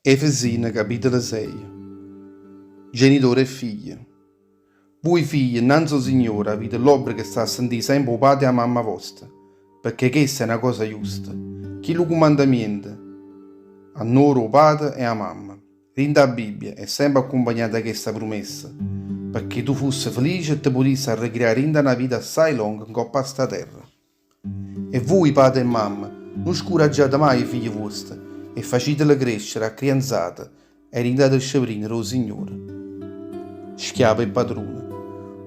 Efesine capitolo seje Genitore e figlie Vui figlie, 'nnanze 'o Signore avite l'obbligo 'e sta a sentì sempe 'o pate e 'a mamma vosta, pecché chesta è na cosa justa. Chillu cumandamiento, Annora 'o pate e 'a mamma, dint' 'a Bibbia è sempe accumpagnata 'a chesta prumessa, Pecché tu fusse felice e te putisse arrecrià dint' 'a na vita assaje longa 'ncopp' 'a sta terra. E vui, pate e mamme, nun scuraggiate maje 'e figlie vuoste e facitele crescere accrianzate e dint' 'a disciplina d' 'o Signore. Schiave e padrune.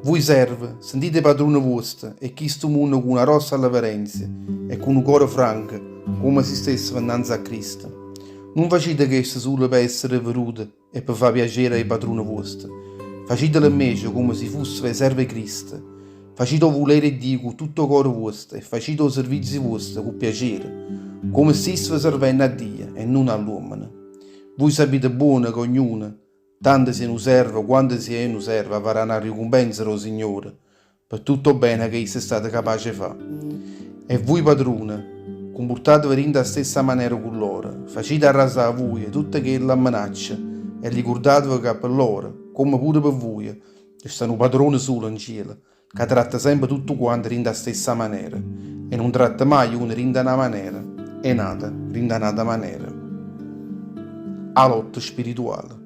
Vui serve, sentite 'e padrune vuoste 'e chistu munno cu na grossa reverenzia e cu nu core franco comme si stesseve 'nnanze a Cristo. Nun facite chesto sulo pe essere vedute e pe fà piacere a 'e patrune vuoste. Facitelo 'mmece comme si fusseve 'e serve 'e Cristo. Facite 'o vulere 'e Dio cu tutto 'o core vuosto e facite 'o servizio vuosto cu piacere, comme stisseve servenno a Dio e nun a ll'uommene. Vui sapite buono ca ognuno, tanto si è nu servo quanto si è nu servo, avarrà na ricumpenza d' 'o Signore pe tutto 'o bene ca isso è stato capace 'e fà. E vui padrune, cumpurtateve dint' 'a stessa manera cu lloro, facite arrasà a vuje tutte chelle ammenacce e ricurdateve ca pe lloro, comme pure pe vuje, ce sta nu padrone sulo 'ncielo, ca tratta sempe tuttu quante dint' 'a stessa manera e nun tratta maje uno dint' 'a na manera e n'ato dint' 'a n'ata manera. 'A lotta spirituale.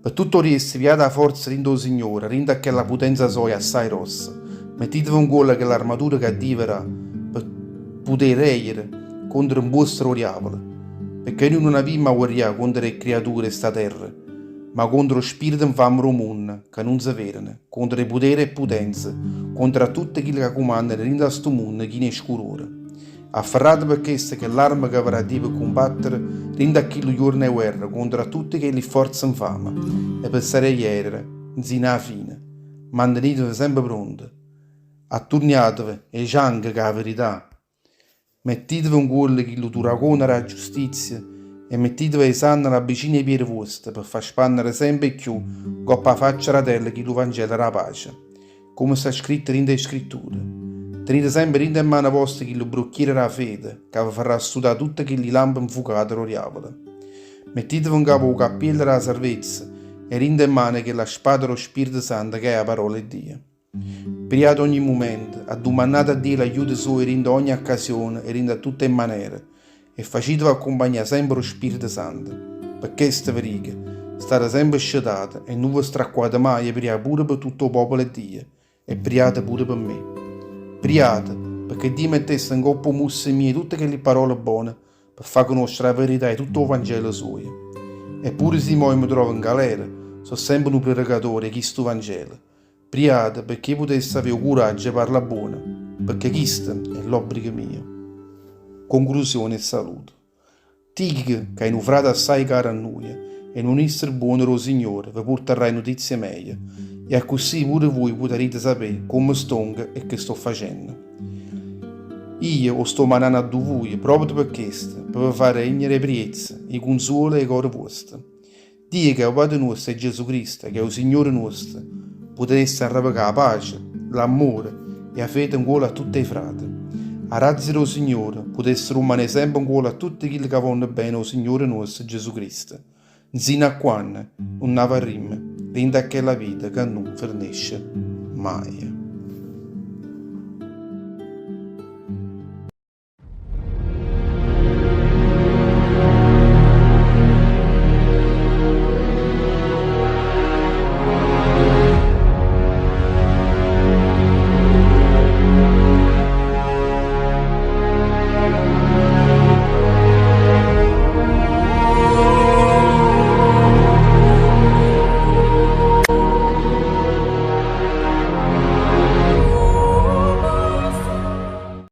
Pe tutto 'o riesto pigliate 'a forza dint' 'o Signore, dint' a chella putenza soja assaje grossa. Mettiteve 'ncuollo chell'armatura ca Dio ve dà, pe putè rejere contro 'e 'mbuoste d' 'o diavolo. Pecché nuje nun avimmo 'a guerrià contro 'e ccriature 'e sta terra, ma contro 'o spirito 'nfame d' 'o munno ca nun se vedeno, contro 'e putere e putenze, contro a tutte chille ca cumannano dint' a stu munno chino 'e scurore. Afferrate pe chesto chell'arma ca ve dà Dio pe cumbattere dint' a chillu juorno 'e guerra contro a tutte chelli fforze 'nfame e pe s'arrejere 'nzino 'a fine. Manteniteve sempe pronte. Atturniateve 'e cianche cu 'a verità. Mettiteve 'ncuollo chillu turacone d' 'a giustizia e mettiteve 'e sànnale vicino 'e piede vuoste pe fà spannere sempe 'e cchiù 'ncopp' 'a faccia d' 'a terra chillu Vangelo d' 'a pace. Comme sta scritto dint' 'e Scritture. Tenite sempe dint' 'e mmane voste chillu brocchiere d' 'a fede ca ve farrà stutà tutte chilli lampe 'nfucate d' 'o diavolo. Mettiteve 'ncapo 'o cappiello d' 'a sarvezza e dint' 'e mmane chella spada d' 'o Spirito Santo ca è 'a parola 'e Dio. Priate ogni mumento, addumannate a Dio l'aiuto suojo dint' 'a ogni accasione e dint' 'a tutte 'e manere E faciteve accumpagnà sempe d' 'o Spirito Santo. Pe chesto ve dico, state sempe scetate e nun ve stracquate maje 'e prià pure pe tutto 'o popolo 'e Dio, e priate pure pe me. Priate, pecché Dio mettesse 'ncopp' 'o musso mio tutte chelli parole bone pe fà cunoscere 'a verità 'e tutto 'o Vangelo suojo. E pure si mo me trovo 'ngalera, so' sempe nu predicatore 'e chistu Vangelo. Priate pecché io putesse avé 'o curaggio 'e parlà buono, pecché chisto è l'obbligo mio. Concrusione e saluto. Tichico, ca è nu frate assaje caro a nuje e nu ministro buono d' 'o Signore, ve purtarrà 'e nutizie meje, e accussì pure vuje putarite sapé comme stongo e che sto facenno. Io 'o sto mannanno addu vuje proprio pe chesto, pe ve fà regnere 'e priezza, 'e cunzuolo 'e core vuoste. Dio ca è 'o Pate nuosto e Gesù Cristo ca è 'o Signore nuosto, putesse arrevecà 'a pace, l'ammore e 'a fede 'ncuollo a tutt' 'e frate. 'a grazia d' 'o Signore putesse rummanè sempe 'ncuollo a tutte chille ca vonno bene 'o Signore nuosto Gesù Cristo, 'nzino a quanno nun avarrimmo dint' a chella vita ca nun fernesce maje.